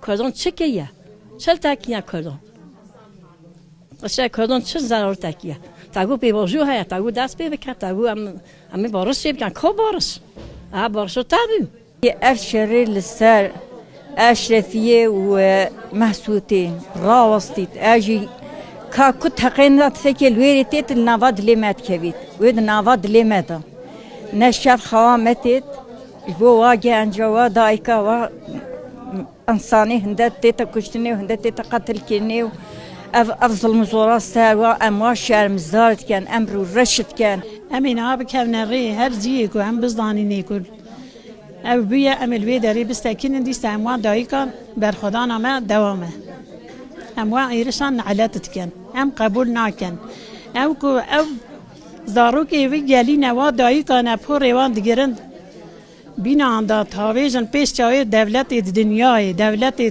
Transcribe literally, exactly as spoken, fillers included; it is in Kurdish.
Kurdan çi kiriye? Çi tekiye Kurdan? Qişe Kurdan çi zerartek ye? Te got pêvajo heye, te got dest pê bike, te got em, em ê barişê bikin. Ka bariş? Eha barişo te bû. Ev şerê li ser Eşrefiyê û, e, Mehsûtê rawestît. Ev jî ka ku teqên de tifekê li wêrê têt li nava dilê me dikevît. Wê di nava dilê me de. Ne şer xewa me têt. Ji bo wa genca, wa dayika, wa însanê hinde tête kuştinê û hinde tête qetilkirinê û ev, ev zilm û zora ser wa em wa şermizar dikin, em rûreş dikin. Em ê niha bikevne rê her cihê ku em bizanînê ku ew bûye, em ê li wê derê bistekinin, dîsa em wan dayikan berxwedana me dewam e. Em wan êrişan nelet dikin. Em qebûl nakin. Ew ku ew zarokê wî gelîne wa dayikan e porê wan digirin. Bînan da tavêjin pêş çavê dewletê di dinyayê, dewletê